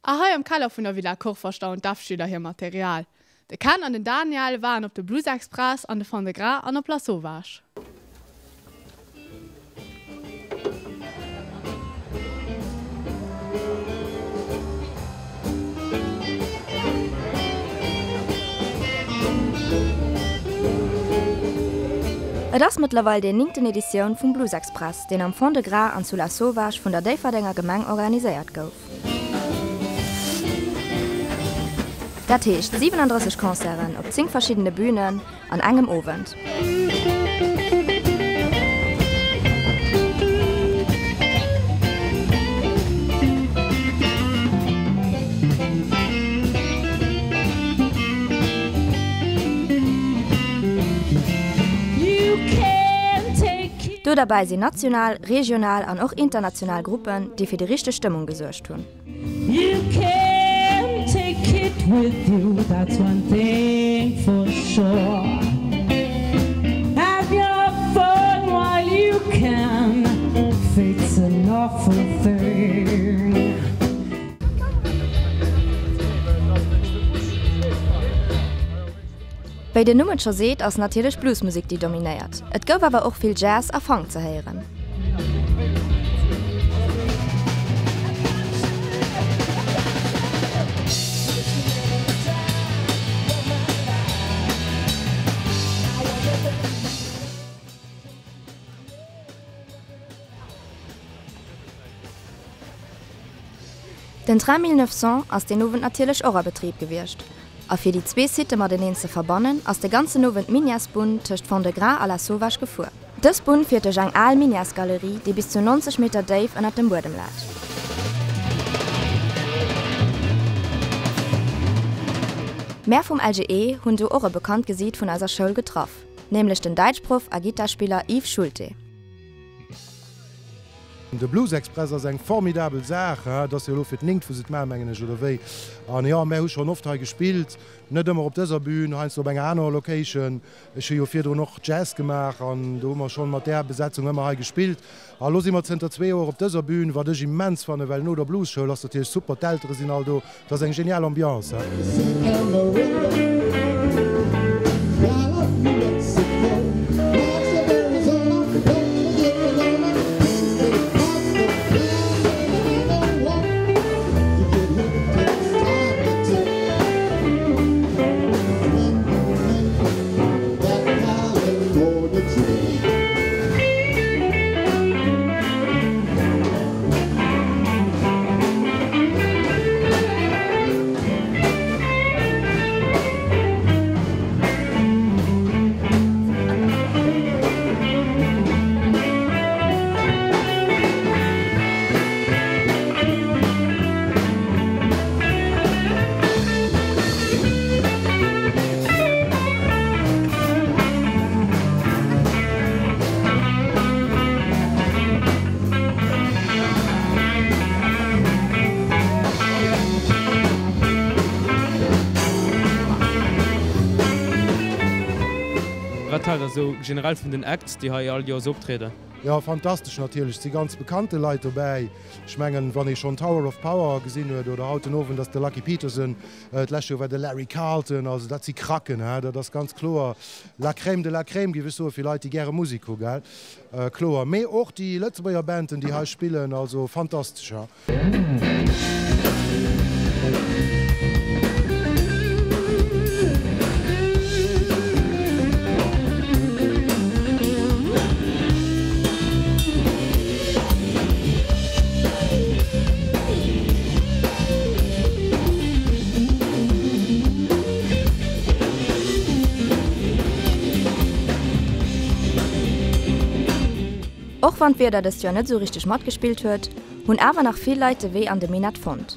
A hei am Keller vun der Villa Koch verstauen d'F-Schüler hir Material. De Ken an den Daniel waren op de Blues Express an de Fond de Gras an op Lasauvage. Et ass mëttlerweil déi néngten Editioun vum Blues Express, deen am Fond de Gras an zu Lasauvage vun der Déifferdenger Gemeng organiséiert gouf. Dat heescht 37 Concerten op 10 verschiddene Bünen an engem Owend. Do derbäi sinn national, regional an och international Gruppen, déi fir déi richteg Stëmmung gesuergt hunn. Wéi den Numm et scho seet, ass natierlech Bluesmusek déi dominéiert. Et gouf awer och vill Jazz a Funk ze héieren. Den Train 1900 ass deen Owend natierlech och a Betrib gewiescht. A fir déi zwee Sitte mateneen ze verbannen, ass de ganzen Owend d'Minièresbunn tëscht Fond-de-Gras a Lasauvage gefuer. Dës Bunn fiert duerch eng al Minièresgalerie, déi bis zu 90 Meter déif ënnert dem Buedem läit. Mär vum LGE hunn do och e bekannt Gesiit vun eiser Schoul getraff, nämlech den Däitschproff a Gittarspiller Yves Schulte. De Blues Express ass eng formidabel Saach. Et ass jo elo fir d'néngt, wou se et maachen, mengen ech, oder wéi? An jo, mär hu schonn oft hei gespillt, net ëmmer op dëser Bühn, heiansdo op enger anerer Location. Ech hu jo virdrun och Jazz gemaach an do hu mer schonn mat där Besetzung ëmmer hei gespillt. A elo si mer zënter zwee Joer op dëser Bühn, wat ech immens fannen, well no der Bluesschoul ass natierlech super, d'Eltere sinn all do, et ass eng genial Ambiance. Wat haalt der sou generell vun den Acts, déi hei all Joers optrieden? Jo, fantastesch natierlech. Et si ganz bekannte Leit dobäi. Ech mengen, wann ee schonn Tower of Power gesinn huet oder haut den Owend ass de Lucky Peterson, d'lescht Joer war de Larry Carlton, also dat si Kracken, he, dat ass ganz kloer la crème de la crème, géif ech soen, fir Leit, déi gäre Musek hu, gell. Kloer, mee och déi Lëtzebuerger Banden, déi hei spillen, also fantastesch, ha. Och wann d'Wieder dëst Joer net esou richteg matgespillt huet, hunn awer nach vill Leit de Wee an de Minett fonnt.